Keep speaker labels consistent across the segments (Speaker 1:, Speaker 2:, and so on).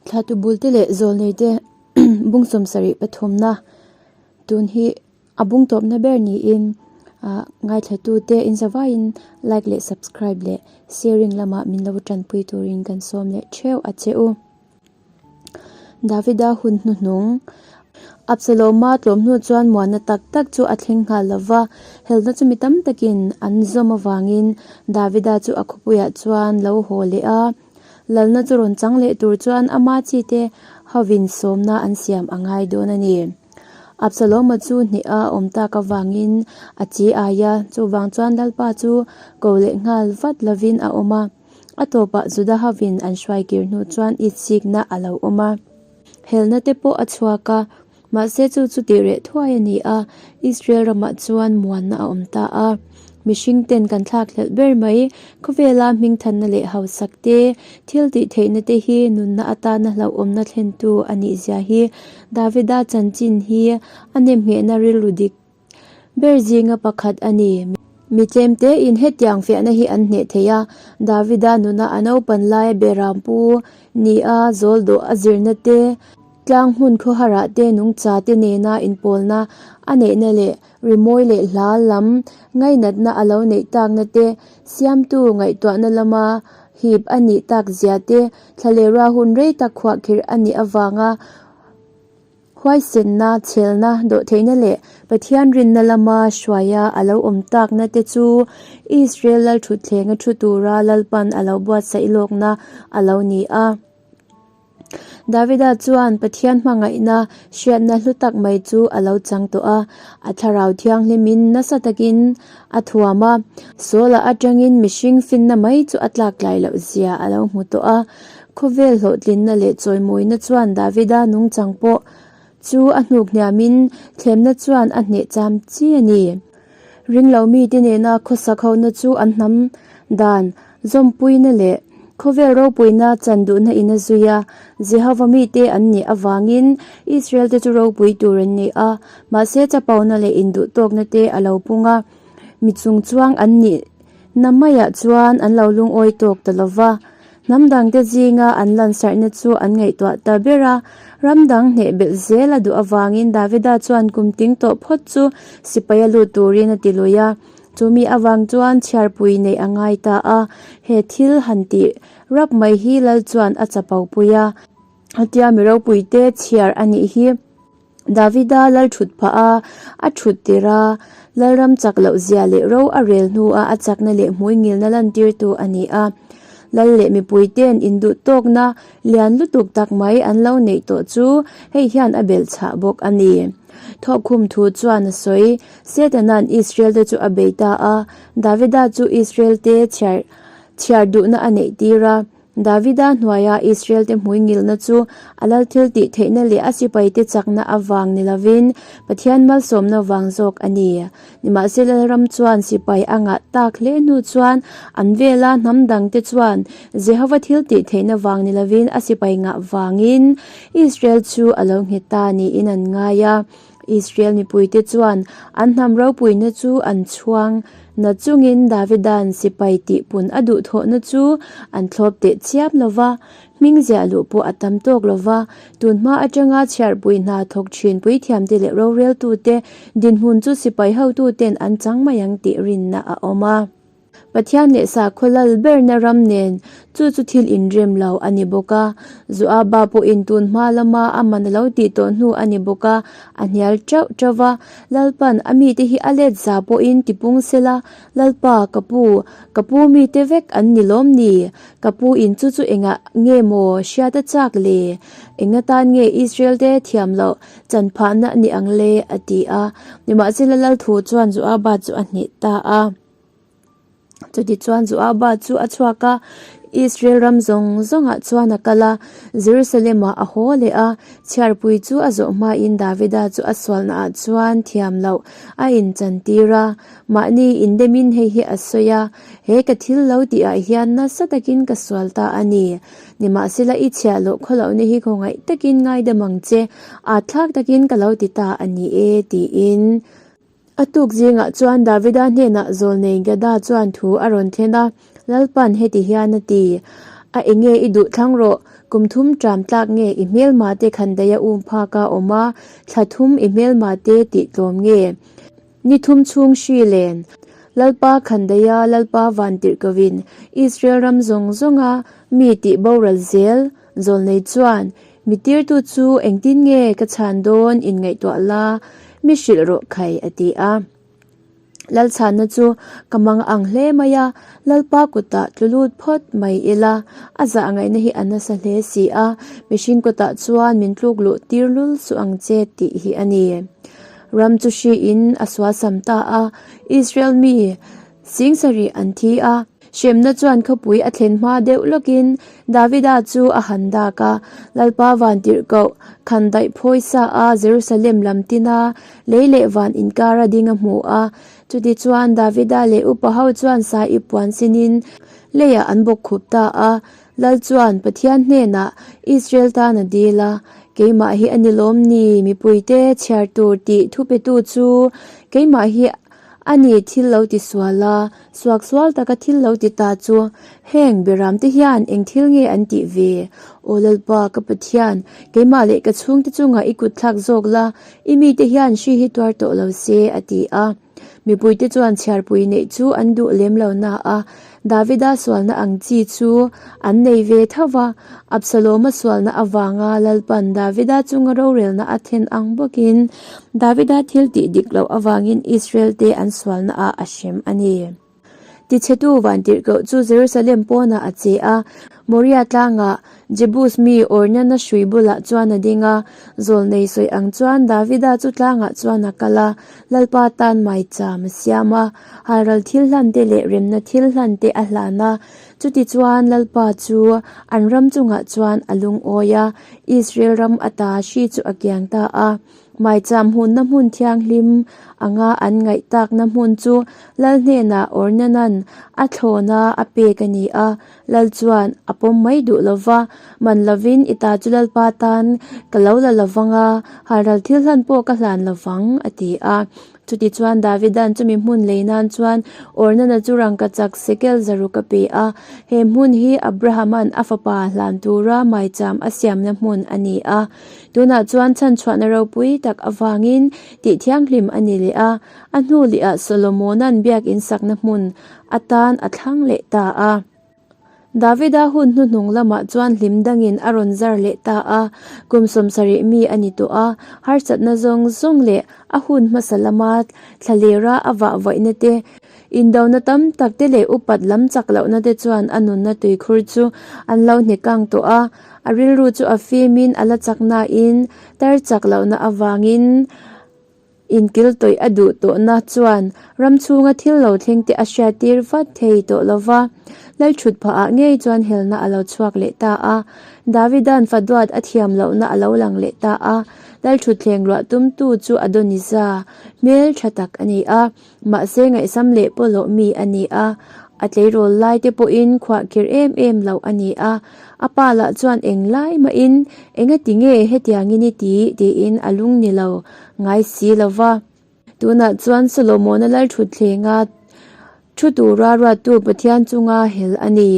Speaker 1: Thlatu bulte leh zawlneite bung 70 pathumna tun hi a bung tawpna ber niin ah ngaithlatute inzavaiin like leh subscribe leh sharing lamah min lo tanpui turin kan sawm leh theuh a che u. Davida hun hnuhnung Absaloma tlawm hnu chuan muanna tak tak chu a thleng nghal lo va, helna chu mi tam takin an zawm avangin Davida chu a khawpuiah chuan lo haw leh a. Lalna chu rawn chang leh tur chuan ama chite hovin sawmna an siam a ngai dawn a ni. Absaloma chu hneha awm tak avangin a chi ai a, chuvang chuan Lalpa chu ko leh nghal vat lovin a awm a. A tawpah Juda hovin an hruai kir hnu chuan itsikna a lo awm a. Helna te pawh a chhuak a, mahse chu chu tih reh thuai a ni a, Israel ramah chuan muanna a awm ta a. Mihring ten kan thlak hlelh ber mai, khawvela hmingthanna leh hausak te, thil tih theihna te hi nunna atana hlauhawmna thlentu a nih zia hi Davida chanchin hi a nemnghehna rilru dik Ber zinga pakhat a ni. Mi tlemte in hetiang fiahna hi an hneh thei a, Davida nuna a naupan laia Beram pu ni a zawl dawh a zirna te, tlang hmun khawharah te nungcha te nena inpawlna a neihna leh rimawi leh hla lam ngainatna a lo neih takna te, siamtu ngaihtuahna lama hip a nih tak zia te, thlalera hun rei tak khuahkhirh a nih avanga Huaisenna, chhelna, dawhtheihna leh Pathian rinna lama hruaia a lo awm takna te chu Israel lal thutthleng a thu tura Lalpan a lo buatsaih lawkna a lo ni a. Davida chuan Pathian hmangaihna hriatna hlu tak mai chu a lo chang tawh a, a thlarau thianghlimin nasa takin a thuam a, Saula atangin mihring finna mai chu a tlak tlai loh zia a lo hmu tawh a. Khawvel hlawhtlinna leh chawimawina chuan Davida nungchang pawh chu a hnuk hniamin thlemna chuan a hneh cham chi a ni. Ringlo mite nena khawsak hona chu an hnam dan zawmpuina leh khawvel ropuina chan duhna in a zui a. Jehova mite an nih avangin Israel te chu ropui tur an ni a, mahse chapona leh induhtawkna te a lo pung a, mi chungchuang an nih na maiah chuan an lo lungawi tawk ta lo va. Hnam dangte zinga an lansarhna chu an ngaihtuah ta ber a, ram dang hneh belh zel a duh avangin Davida chuan kum ting tawh phawt chu sipai a lut turin a ti lui a. Chumi avang chuan chhiarpui neih a ngai ta a, he thil han tih rap mai hi lal chuan a chapo pui a. Hetia mi ropuite chhiar a nih hi. Davida lal thut phah a, a thut tir a, Lalram chak loh zia leh ro a rel hnua a chakna leh hmui ngilna lantirtu a ni a. Lal leh mipui ten induh tawkna lian lutuk tak mai an lo neih tawh chu hei hian a belh chhah bawk a ni. Thawkkhum thu chuan a sawi, Setanan Israel te chu a bei ta a, Davida chu Israel te chhiar chhiar duhna a neih tir a. Davida hnuaia Israel-te hmui ngilna chu a lal thil tih theihna leh a sipaite chakna avang ni lovin Pathian malsawmna vang zawk a ni. Nimahsela ram chuan sipai a ngah tak hle hnu chuan an vela hnam dangte chuan Jehova thil tih theihna vang ni lovin a sipai ngah vangin Israel chu a lo nghet ta niin an ngai a. Israel mipuite chuan an hnam ropuina chu an chhuang na chungin Davida'n sipai tihpun a duhthawhna chu an thlawp teh chiam lo va, hming ziah luh pawh a tam tawk lo va. Tunhma atanga chhiarpui hna thawk thin puithiamte leh roreltute dinhmun chu sipai hotuten an chang mai ang tih rinna a awm a. Pathian leh sakhaw lal berna ram nen chu chu thil inrem lo a ni bawk a. Joaba pawhin tun hma lama a man a lo tih tawh hnu a ni bawk a, a hnial teuh teuh va. Lalpan a mite hi a let za pawhin ti pung sela, Lalpa, ka pu, ka pu mite vek an ni lawm ni? Ka pu in chu chu engah nge maw hriat a chak le? Enga tan nge Israel te thiam loh chan phahna a ni ang le? a ti a. Nimahsela Lalthu chuan Joaba chu a hneh ta a. Chutichuan Joaba chu a chhuak a, Israel ram zawng zawngah chuan a kal a, Jerusalem-ah a haw leh a. Chhiarpui chu a zawh hmain Davida chu a sualnaah chuan thiam loh a inchantir a. Mahni indemin hei hi a sawi a, He ka thil lo tihah hian nasa takin ka sual ta a ni. Nimahsela i chhiah loh khaw lohna hi khawngaih takin ngaidam ang che, âtthlâk takin ka lo ti ta a ni e, tiin. A tuk zingah chuan Davida hnenah zawlnei Gada chuan thu a rawn thlen a, Lalpan heti hian a ti, A enge i duh thlang rawh, Kum thum ṭam tlak nge i hmelmate khandaih a um phak a awm a, thla thum i hmelmate tih tlawm nge? Ni thum chhung hri len. Lalpa khandaiha Lalpa van tirh kovin Israel ram zawng zawnga mi tih boral zel zawlnei chuan mi tirtu chu engtin nge ka chhan dawn inngaihtuah la mi hrilh rawh khai a ti a. Lalchhanna chu ka mang ang hle mai a, Lalpa kutah tlu lut phawt mai ila, a zah ngaihna hi a nasa hle si a, mihring kutah chuan min tluk luh tir lul suh ang che tih hi a ni. Ram chu hriin a sualsam ta a, Israel mi singsarih an thi a. Hremna chuan khawpui a thlen hma deuh lawkin Davida chu a han dak a, Lalpa vantirhkoh khandaih phawi sa a Jerusalem lam tina lei leh van inkara ding a hmu a. Chutichuan Davida leh upa ho chuan sai i puan sinin leiah an bawk khup ta a. Lal chuan Pathian hnenah Israel tan a dil a, Keimah hi a ni lawm ni, mipuite chhiar tur tih thupetu chu keimah hi a ni thil lo ti sual a, suaksual taka thil lo ti ta chu heng beram te hian eng thil nge an tih ve? Aw Lalpa, ka Pathian, keimah leh ka chhungte chungah i kut thlak zawk la, i mite hian hri hi tuar tawh lo se, a ti a. Mipuite chuan chhiarpui neih chu an duh lem lo na a, Davida sualna ang chi chu an nei ve tho va. Absaloma sualna avanga Lalpan Davida chunga rorelna a then ang bawkin Davida thil tih dik loh avangin Israel-te an sualnaah a hrem a ni. Tichhetu vantirhkoh chu Jerusalem pawnah a che a, Moria tlangah Jebus mi Ornana hrui bulah chuan a ding a. Zawlnei sawi ang chuan Davida chu tlangah chuan a kal a, Lalpa tan maicham a siam a, halral thil hlan te leh remna thil hlan te a hlan a. Chutichuan Lalpa chu an ram chungah chuan a lungawi a, Israel ram ata hri chu a kiang ta a. Maicham hunna hmun thianghlim anga an ngaih takna hmun chu Lal hnenah Ornanan a thlawna a pek a ni a, Lal chuan a pawm mai duh lo va, Man lovin i ta chu Lalpa tan ka lo la lo vang a, halral thil hlan pawh ka hlan lo vang, a ti a. Chutichuan Davidan chumi hmun lei nan chuan Ornana chu rangkachak sekel zaruk a pe a. He hmun hi Abrahama'n a fapa hlan tura maicham a siamna hmun a ni a. Tunah chuan chhanchhuahna ropui tak avangin tih thianghlim a ni leh a, a hnu lehah Solomona'n biakinn sakna hmun atan a thlang leh ta a. Davida hun hnuhnung lamah chuan hlim dangin a rawn zar leh ta a, kum 70 mi a ni tawh a, harsatna zawng zawng leh a hun hmasa lama thlalera a vah vaihna te, indona tam tak te leh upat lam chak lohna te chuan a nunna tuikhur chu an lo hne kang tawh a, a rilru chu a fimin a la chak nain tar chak lohna avangin Inkil tawih a duh tawhna chuan ram chhunga thil lo thleng te a hriattir vat thei tawh lo va, Lalthut phahah ngei chuan helna a lo chhuak leh ta a. Davida'n faduat a thiam lohna a lo lang leh ta a, Lalthutthleng ruah tumtu chu Adonija hmel tha tak a ni a. Mahse ngaihsam leh pawlawh mi a ni a, a tleirawl lai te pawhin khuahkhirh em em loh a ni a. A pa lah chuan eng lai mahin engati nge hetiangin i ti tiin a lung ni lo ngai si lo va. Tunah chuan Solomona Lalthutthlenga thu tura ruattu Pathian chunga hel a ni.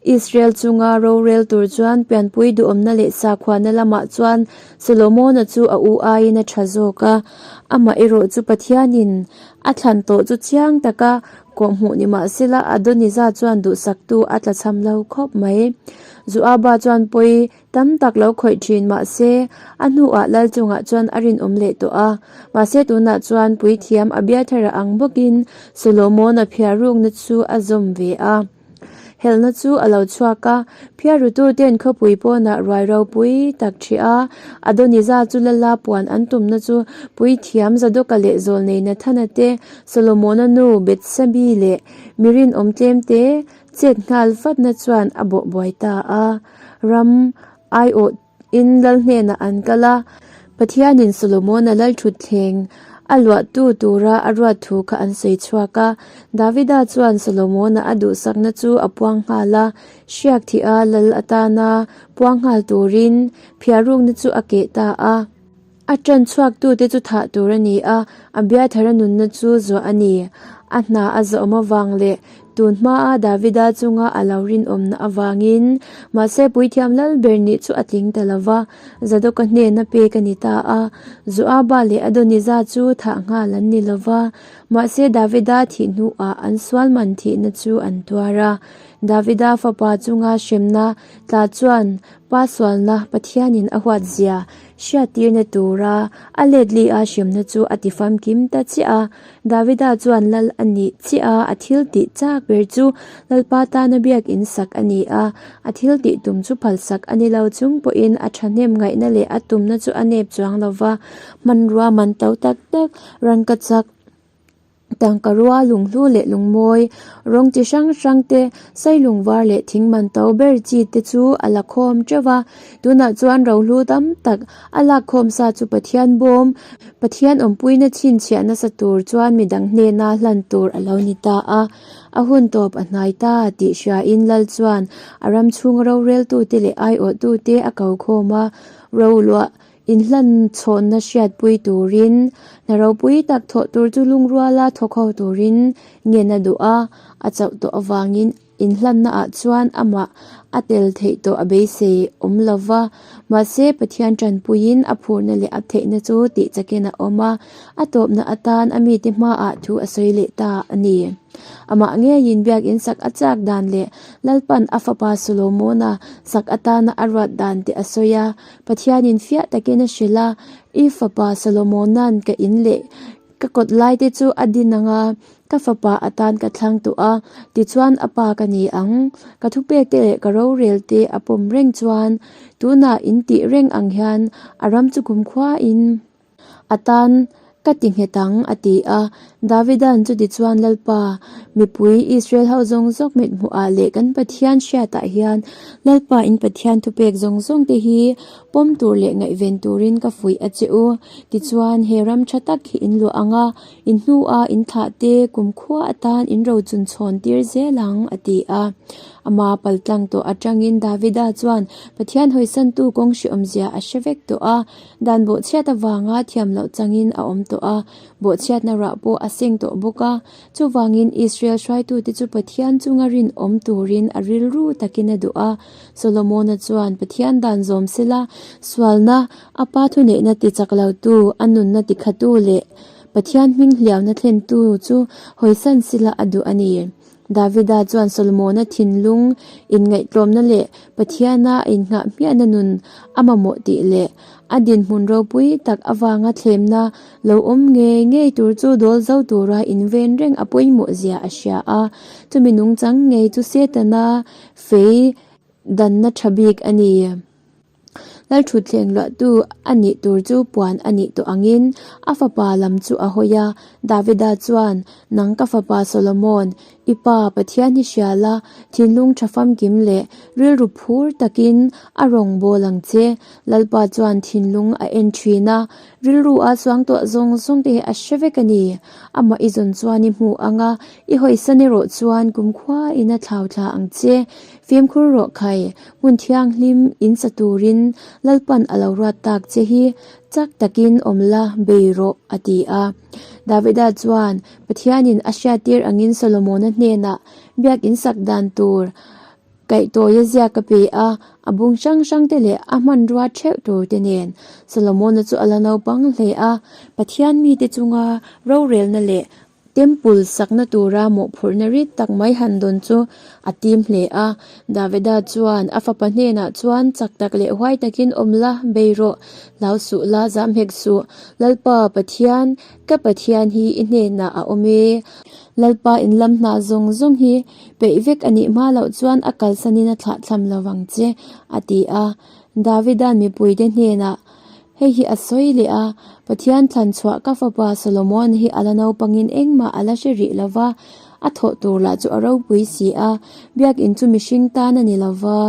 Speaker 1: Israel chunga rorel tur chuan pianpui duhawmna leh sakhuana lamah chuan Solomona chu a u aiin a tha zawk a. Amah erawh chu Pathianin a thlan tawh chu chiang taka kawhhmuh ni mah sela Adonijah chuan duhsaktu a tlachham lo khawp mai. Joaba chuan pawi tam tak lo khawih thin mah se a hnuah lal chungah chuan a rinawm leh tawh a. Mahse tunah chuan puithiam Abiathara ang bawkin Solomona phiarrukna chu a zawm ve a. Helna chu a lo chhuak a, phiarrutu ten khawpui pawnah ruai ropui tak ṭhi a, Adonijah chu lala puan an tumna chu puithiam Zadoka leh zawlnei Nathana te, Solomona nu Bethsabi leh mi rinawm tlemte chet nghal vatna chuan a bawh buai ta a. Ram aiawh In lal hnenah an kal a, Pathianin Solomona lalthutthleng a luahtu tura a ruat thu kha an sawi chhuak a. Davida chuan Solomona a duhsakna chu a puang nghal a, hriak thih a lal atana puang nghal turin phiarrukna chu a keh ta a. A ṭan chhuaktute chu thah tur a ni a, Abiathara nunna chu zuah a ni. A hna a zawhawm avang leh tun hmaa Davida chunga a lo rinawmna avangin mahse puithiam lal ber nih chu a tling ta lo va, Zadoka hnena pek a ni ta a. Joaba leh Adoniza chu thah nghal an ni lo va, mahse Davida thih hnuah an sual man thihna chu an tuar a. Davida fapa chunga hremna tla chuan Pa sualna Pathianin a huat zia hriattirna tura a let li a hremna chu a ti famkim ta chiah a. Davida chuan lal a nih chiah a, a thil tih chak ber chu Lalpa tana biakin sak a ni a. A thil tih tum chu phalsak a ni lo chung pawhin a thahnem ngaihna leh a tumna chu a nep chuang lo va, hmanrua man to tak tak, rangkachak, Tangka rua lunghlu leh lungmawi, rawng chi hrang hrang te, sailung var leh thing man to ber chi te chu a la khawm teuh va. Tunah chuan rohlu tam tak a lak khawm sa chu Pathian bawm, Pathian awmpuina chhinchhiah nasa tur chuan midang hnena hlan tur a lo ni ta a. A hun tawp a hnai ta tih hriain Lal chuan a ram chhunga roreltute leh aiawhtute a ko khawm a, roluah Inhlan chhawnna hriatpui turin, hna ropui tak thawh tur chu lungruala thawk ho turin ngen a duh a, a chauh tawh avangin inhlanna ah chuan amah a tel theih tawh a beisei awm lo va. Mahse, Pathian tanpuiin a phurna leh a theihna chu tih chakin a awm a, a tawpna atan a mite hmaah thu a sawi leh ta a ni. Amah ngeiin biakinn sak a chak dan leh Lalpan a fapa Solomona sak atana a ruat dan te a sawi a. Pathianin fiah takin a hrilh a, I fapa Solomona'n ka in leh ka kawt lai te chu a din ang a, ka fapa atan ka thlang tawh a, tichuan a pa ka ni ang. Ka thupek te leh ka rorel te a pawm reng chuan tunah in tih reng ang hian a ram chu kumkhuain A tan ka ti nghet ang, a ti a. Davida'n chutichuan Lalpa, mipui Israel ho zawng zawng mithmuhah leh kan Pathian hriatah hian Lalpa in Pathian thupek zawng zawng te hi pawm tur leh ngaihven turin ka fuih a che u. Tichuan, he ram tha tak hi in luah ang a, in hnua in thlah te kumkhua atan in rochun chhawn tir zel ang, a ti a. Ama paltlang tawh atangin Davida chuan Pathian hawisantu kawng hriawmzia a hre vek tawh a. Dan bawhchhiat avanga thiam loh changin a awm tawh a, bawhchhiatna rah pawh a seng tawh bawk a. Chuvangin Israel hruaitute chu Pathian chunga rinawm turin a rilru takin a duh a. Solomona chuan Pathian dan zawm sela, sualna, a pa thuneihna tichak lotu, a nunna tikhatu leh Pathian hming hliauna thlentu chu hawisan sela a duh a ni. Davida chuan Solomona thinlung inngaihtlawmna leh Pathiana a innghah hmiahna nun a mamawh tih leh a dinhmun ropui tak avanga thlemna lo awm ngei ngei tur chu dawl zo tura inven reng a pawimawh zia a hria a. Chumi nungchang ngei chu Setana fei danna tha bik a ni. Lalthutthleng luahtu a nih tur chu puan a nih tawh angin a fapa lam chu a hawi a. Davida chuan, Nang ka fapa Solomon, i pa Pathian hi hria la, thinlung tha famkim leh rilru phur takin a rawn bawl ang che. Lalpa chuan thinlung a en thin a, rilru a chuang tawh zawng zawng te hi a hre vek a ni. Amah i zawn chuan i hmu ang a, i hawisan erawh chuan kumkhuain a thlau thla ang che. Fimkhur rawh khai, Hmun thianghlim in sa turin Lalpan a lo ruat tak che hi chak takin awm la bei rawh, a ti a. Davida chuan Pathianin a hriattir angin Solomona hnenah biakin sak dan tur kaihtawi a ziak a pe a, a bung hrang hrang te leh a hmanrua theuh tur te nen. Solomona chu a la naupang hle a, Pathian mite chunga rorelna leh Temple sakna tura mawhphurhna rit tak mai han dawn chu a tim hle a. Davida chuan a fapa hnenah chuan chak tak leh huai takin awm la, bei rawh, hlau suh la, zam hek suh. Lalpa Pathian, ka Pathian hi i hnenah a awm e. Lalpa in lam hna zawng zawng hi peih vek a nih hma loh chuan a kalsanin a thlahthlam lo vang che, a ti a. Davida'n mipuite hnenah Hei hi a sawi leh a, Pathian thlan chhuah ka fapa Solomon hi a la naupangin engmah a la hre rih lo va, a thawh tur lah chu a ropui si a, biakinn chu mihring tan a ni lo va,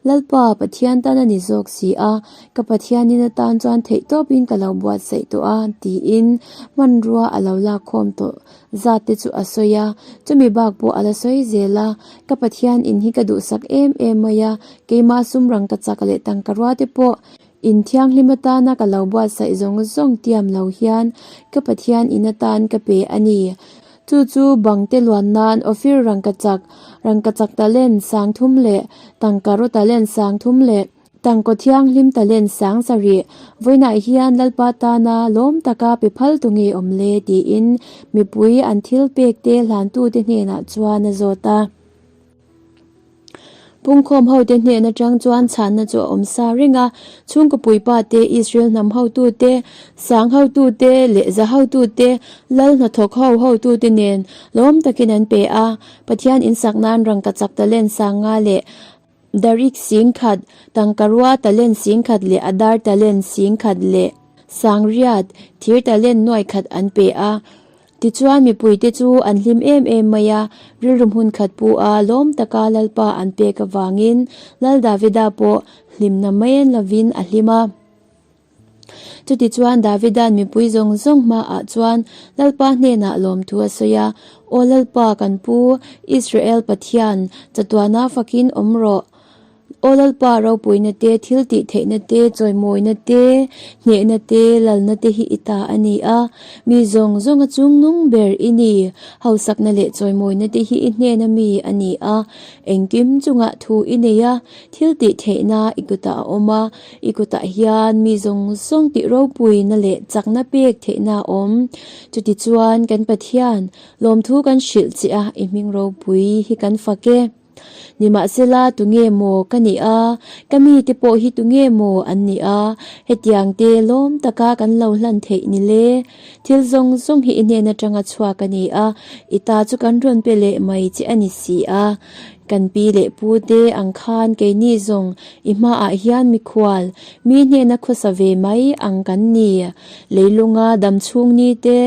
Speaker 1: Lalpa, Pathian tan a ni zawk si a, ka Pathianin atan chuan theihtawpin ka lo buatsaih tawh a, tiin hmanrua a lo lakkhawm tawh zat te chu a sawi a, chumi bak pawh a la sawi zel a, ka Pathian in hi ka duhsak em em mai a, keimah sum rangkachak leh tangka rua te pawh. In thianghlim atana ka lo buatsaih zawng zawng tiam lo hian ka Pathian in atan ka pe a ni. Chu chu bangte luan nan Ophir rangkachak, rangkachak talent 3000 leh tangkaraw talent 3000 leh tangkaw thianghlim talent 7000 vawiinah hian Lalpa tana lawm taka pe phal tu nge awm le tiin mipui an thil pekte hlantute hnenah chuan a zawt a. Pungkhawm hote hnen atang chuan chhanna chu a awm sa reng a, chhungkaw puipa te, Israel hnam hotute, sang hotute leh za hotute, lal hnathawk ho hotute nen lawm takin an pe a. Pathian insak nan rangkachak talent 5000 leh darik 10,000, tangkarua talent 10,000 leh adar talent 10,000 leh 800, thir talent 4,000 an pe a. Tichuan mipuite chu an hlim em em mai a, rilru hmun khat pu a lawm taka Lalpa an pek avangin Lal Davida pawh hlimna mai en lovin a hlim a. Chutichuan Davida'n mipui zawng zawng hmaah chuan Lalpa hnenah lawmthu a sawi a, Aw Lalpa kan pu, Israel Pathian, chatuana fakin awm rawh. Aw Lalpa, ropuina te, thil tih theihna te, chawimawina te, hnehna te, lalna te hi i ta a ni a. Mi zawng zawnga chungnung ber i ni. Hausakna leh chawimawina te hi i hnena mi a ni a. Engkim chungah thu i nei a, thil tih theihna i kutah a awm a. I kutah hian mi zawng zawng tih ropuina leh chakna pek theihna a awm. Chutichuan kan Pathian, lawmthu kan hrilh che a, i hming ropui hi kan fak e. Nimahsela, tunge maw ka nih a? Ka mite pawh hi tunge maw an nih a? Hetiang te lawm taka kan lo hlan theih ni le? Thil zawng zawng hi i hnen atanga chhuak a ni a, i ta chu kan rawn pe leh mai che a ni si a. Kan pi leh pu te ang khan keini zawng i hmaah hian mikhual, mi hnena khawsa ve mai ang kan ni. Leilunga damchhung ni te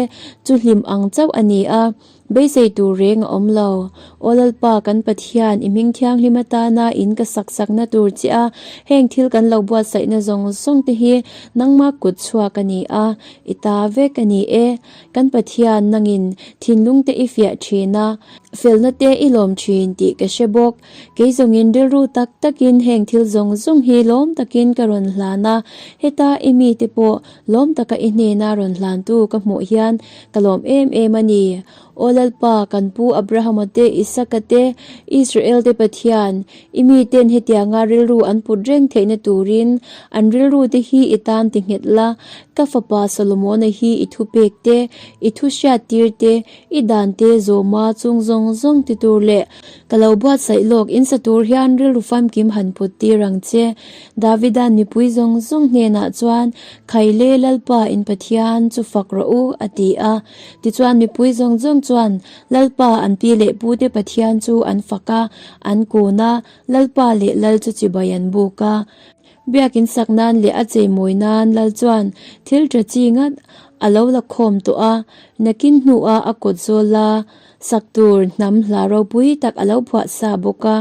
Speaker 1: chu hlim ang chauh a ni a. Beisei tur reng a awm lo. Aw Lalpa kan Pathian, i hming thianghlim atana in ka sak sakna tur che a, heng thil kan lo buatsaihna zawng zawng te hi nangma kut chhuak a ni a, i ta vek a ni e. Kan Pathian, nangin thinlung te i fiah thin a, felna te i lawm thin tih ka hre bawk. Kei zawngin rilru tak takin heng thil zawng zawng hi lawm takin ka rawn hlan a, heta i mite pawh Lawm taka i hnena rawn hlantu ka hmuh hian ka lawm em em a ni. Aw Lalpa, kan pu Abrahama te, Isaka te, Israel te Pathian, i miten hetianga rilru an put reng theihna turin an rilru te hi i tan ti nghet la, ka fapa Solomona hi i thupek te, i thu hriattir te, i dan te zawma chung zawng zawng ti tur leh ka lo buatsaih lawk in sa tur hian rilru famkim han put tir ang che. Davida'n mipui zawng zawng hnenah chuan, Khaile Lalpa in Pathian chu fak rawh u, a ti a. Tichuan mipui zawng zawng chuan Lalpa an pi leh pute Pathian chu an fak a, an kun a, Lalpa leh Lal chu chibai an buk a. Biakin sak nan leh a cheimawi nan Lal chuan thil tha chi ngat a lo la khawm tawh a, nakin hnuah a kawt zawl a. Sak tur hnam hla ropui tak a lo phuah sa bawk a,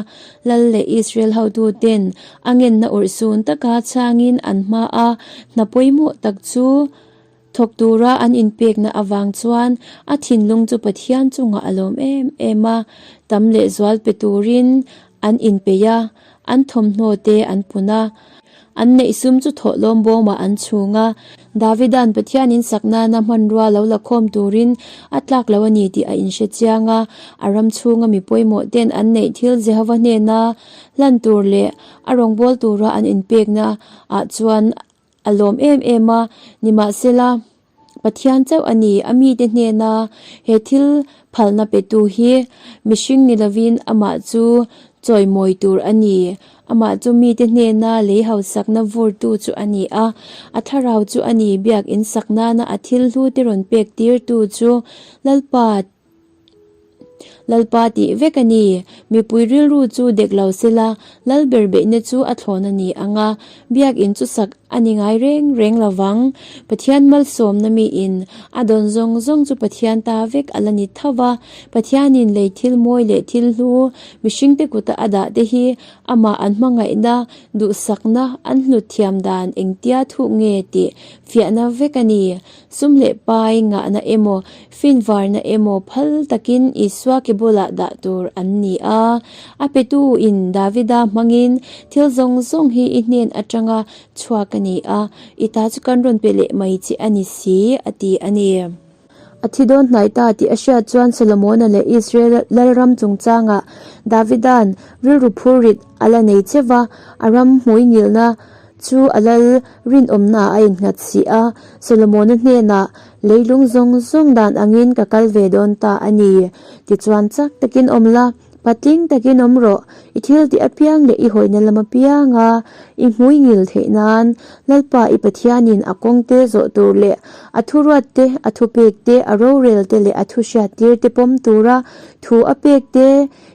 Speaker 1: Lal leh Israel hotuten a ngenna urhsun taka chhangin an hma a, hna pawimawh tak chu thawk tura an inpekna avang chuan a thinlung chu Pathian chungah a lawm em em a, tam lehzual pe turin an inpeih a, an thawmhnaw te an pun a. An neih sum chu thawhlawm bawmah an chhung a, Davida'n Pathian in sak nana hmanrua lo la khawm turin a tlak lo a ni tih a inhre chiang a. A ram chhunga mi pawimawh ten an neih thil Jehova hnena hlan tur leh a rawngbâwl tura an inpekna ah chuan a lawm em em a, nimahsela, Pathian chauh a ni, a mite hnena he thil phalna petu hi mihring ni lovin amah chu chawimawi tur a ni. Amah chu mite hnena lei hausakna vurtu chu a ni a, a thlarau chu a ni, biakinn sak nana a thil hlu te rawn pek tirtu chu Lalpa Lalpa tih vek a ni. Mipui rilru chu dek lo sela, lal ber beihna chu a thlawn a ni ang a, biakinn chu sak a ni ngai reng reng lo vang. Pathian malsawmna miin a dawn zawng zawng chu Pathian ta vek a la ni tho va. Pathianin lei thil mawi leh thil hlu mihringte kuta a dah te hi amah an hmangaihna, duhsakna, an hlut thiam dan engtia thuk nge tih fiahna vek a ni. Sum leh pai ngahna emaw, finvarna emaw phal takin Isua ke bulah dah tur an ni a. A petu in Davida hmangin thil zawng zawng hi i hnen atanga chhuak a. ka ni a, i ta chu kan rawn pe leh mai che a ni si, a ti a ni. A thi dawn hnai ta tih a hriat chuan Solomona leh Israel lalram chungchangah Davida'n rilru phurrit a la nei che va, a ram hmui ngilna chu a lal rinawmnaah a innghat si a. Solomona hnenah, Leilung zawng zawng dan angin ka kal ve dawn ta a ni, tichuan chak takin awm la. Patling takin awm rawh, i thil tih apiang leh i hawihna lam apianga i hmui ngil theih nan Lalpa i Pathianin a kawngte zawh tur leh a thuruat te, a thupek te, a rorel te leh a thuhriattir te pawm tura thu a pek te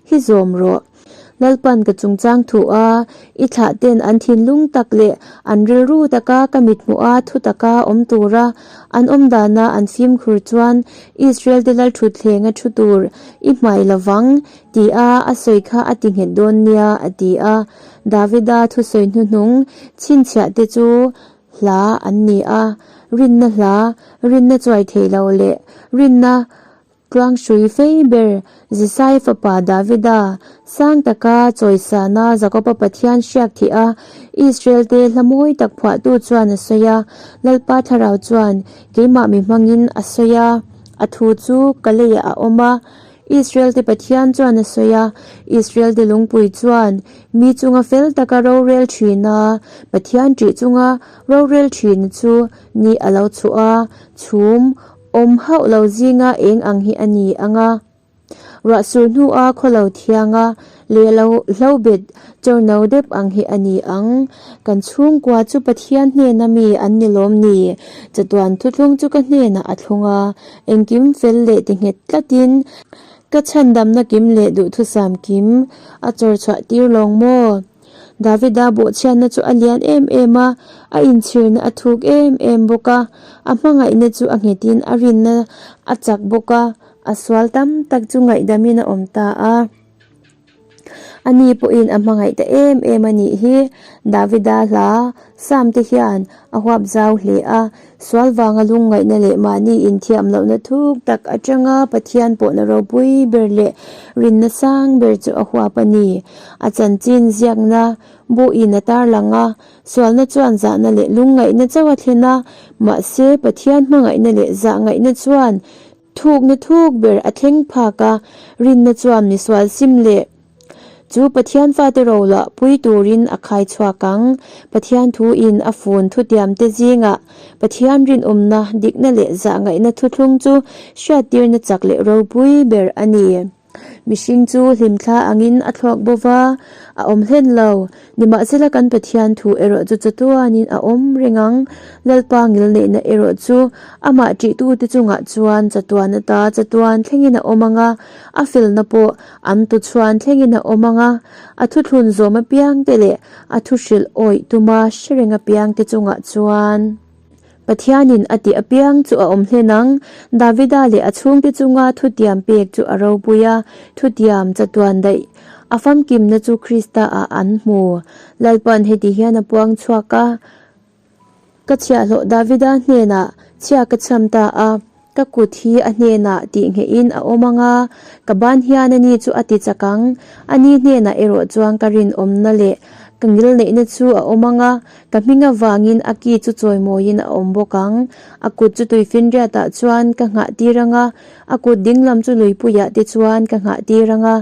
Speaker 1: hi zawm rawh. Lalpan ka chungchang thu a, i thlah ten an thinlung tak leh an rilru taka ka mithmuha thu taka awm tura an awm dana an fimkhur chuan Israel te lalthutthleng a thu tur i hmai lovang ti a a sawi kha a ti nghet dawn nia a ti a. Davida thusawi hnuhnung chhinchhiah te chu hla an ni a, rinna hla, rinna chuai thei lo leh rinna tluanghrui fei ber Jisai fapa Davida sang taka chawisana Jakoba Pathian hriak thih a Israel te hla mawi tak phuahtu chuan a sawi a, Lalpa thlarau chuan keimah mi hmangin a sawi a. A thu chu ka leiah a awm a, Israel te Pathian chuan a sawi a, Israel te lungpui chuan mi chunga fel taka rorel thin a, Pathian ṭih chunga rorel thin chu ni a lo chhuah a, chhum awm hauh lo zinga eng ang hi a ni ang a. Ruah sur hnua khaw lo thianga leh lo hlo bet chawrno dep ang hi a ni ang. Kan chhungkua chu Pathian hnena mi an ni lawm ni? Chatuan thuthlung chu ka hnenah a thlung a, engkim fel leh ti nghet tlatin ka chhandamna kim leh duhthusam kim a chawr chhuah tir lawng maw? Davida bawhchhiatna chu a lian em em a, a inchhirna a thuk em em bawk a, a hmangaihna chu a nghetin a rinna a chak bawk a, a sual tam tak chu ngaihdamin a awm ta a. Ani pawhin a hmangaih ta em em a nih hi. Davida hla Psalm te hian a huap zau hle a, sual vanga lungngaihna leh mahni inthiam lohna thuk tak atanga Pathian pawhna ropui ber leh rinna sang ber chu a huap a ni. A chanchin ziakna buhin a tarlang a, sualna chuan zahna leh lungngaihna chauh a thlen a, mahse Pathian hmangaihna leh zahngaihna chuan Thukna thuk ber a thleng phak a, rinna chuan misual sim leh chu Pathian fate rolah pui turin a khai chhuak ang. Pathian thu in a fun thutiam te zingah Pathian rinawmna, dikna leh zahngaihna thuthlung chu hriattirna chak leh ropui ber a ni. Mihring chu hlimthla angin a thluak bo va, a awm hlen lo. Nimahsela kan Pathian thu erawh chu chatuanin a awm reng ang. Lalpa ngilneihna erawh chu amah ṭihtute chungah chuan chatuan ata chatuan thlengin a awm ang a, a felna pawh an tuchhuan thlengin a awm ang a, a thuthlun zawm apiangte leh a thuhrilh awih tuma hre reng apiangte chungah chuan. Pathianin a tih apiang chu a awm hlen ang. Davida leh a chhungte chunga thutiam pek chu a ropui a, thutiam chatuan daih a famkimna chu Krista-ah an hmu. Lalpa'n heti hian a puang chhuak a, Ka chhiahhlawh Davida hnenah chhia ka cham ta a, ka kut hi a hnenah tih nghehin a awm ang a, ka ban hian ani chu a ti chak ang. Ani hnenah erawh chuan ka rinawmna leh ka ngilneihna chu a awm ang a, Ka hming avangin a ki chu chawimawiin a awm bawk ang. A kut chu tuifinriatah chuan ka nghah tir ang a, a kut dinglam chu luipuiah te chuan ka nghah tir ang a.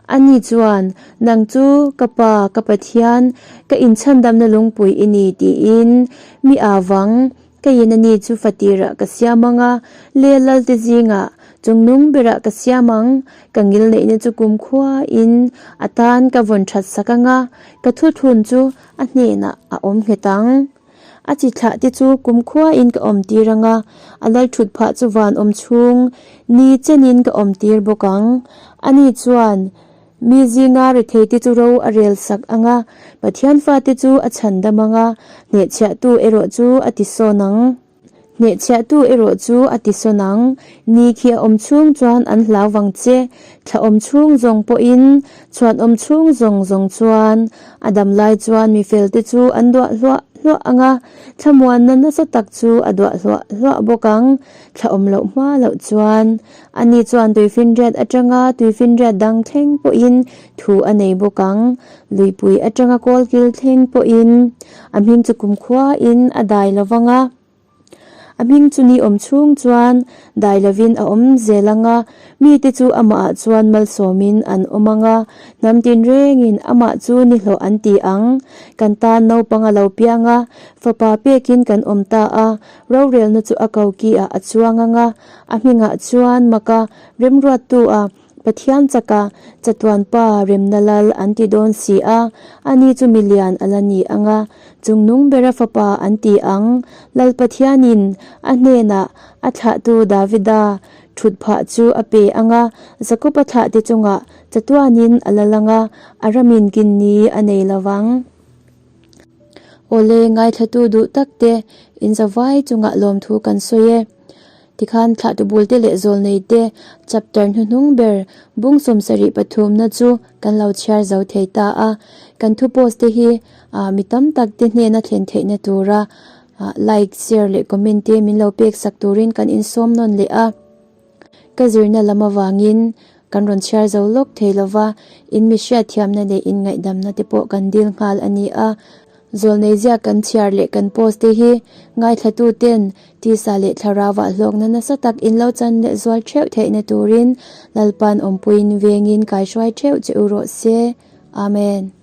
Speaker 1: Ani chuan, Nang chu ka Pa, ka Pathian, ka inchhandamna lungpui i ni, tiin mi avang Keiin ani chu fatirah ka siam ang a, le lalte zingah chungnung berah ka siam ang, ka ngilneihna chu kumkhuain a tan ka vawn that sak ang a, ka thuthlun chu a hnenah a awm nghet ang. A chi thlah te chu kumkhuain ka awm tir ang a, a lal thut phah chu van awm chhung ni chenin ka awm tir bawk ang. Ani chuan Mi zinga retheite chu ro a rel sak ang a, Pathian fate chu a chhandam ang a, hnehchhiahtu erawh chu a ti sawn ang. Hnehchhiahtu erawh chu a ti sawn ang. Ni khi a awm chhung chuan an hlau vang che. Thla awm chhung zawng pawhin, chhuan awm chhung zawng zawng chuan a dam lai chuan mi felte chu an duah hluah hluah ang a, thlamuanna nasa tak chu a duah hluah hluah bawk ang. Thla awm loh hma loh chuan ani chuan tuifinriat atanga tuifinriat dang thleng pawhin thu a nei bawk ang. Luipui atanga kawlkil thleng pawhin a hming chu kumkhuain a dai lo vang a. A hming chu ni awm chhung chuan dai lovin a awm zel ang a, mite chu amahah chuan malsawmin an awm ang a, hnam tinrengin amah chu ni hlawh an ti ang. Kan tan naupang a lo piang a, fapa pekin kan awm ta a, rorelna chu a koki ah a chuang ang a, a hmingah chuan maka remruattu a Pathian chaka chatuan pa remna lal an ti dawn si a, ani chu milian a la ni ang a, chungnung bera fapa an ti ang. Lal Pathianin a hnenah a thlahtu Davida thut phah chu a pe ang a, Jakoba thlahte chungah chatuanin a lal ang a, a ramin kinni a nei lo vang. Awle, ngaithlatu duh takte inzavai chungah lawmthu kan sawi e. Tikhan thlahtu bulte leh zawlneite chapter hnuhnung ber bung 73 na chu kan lo chhiar zo thei ta a. Kan thu post te hi mi tam tak te hnena thlen theihna tura like, share leh comment te min lo pek sak turin kan insawm nawn leh a. Ka zirna lam avangin kan rawn chhiar zo lawk thei lova, in mi hriatthiamna leh in ngaihdamna te pawh kan dil nghal a ni a. Zawlnei ziak kan chhiar leh kan post te hi ngaithlatu ten tisa leh thlarauah hlawkna nasa tak in lo chan leh zual theuh theihna turin Lalpan awmpuiin vengin kaihruai theuh che u rawh se. Amen.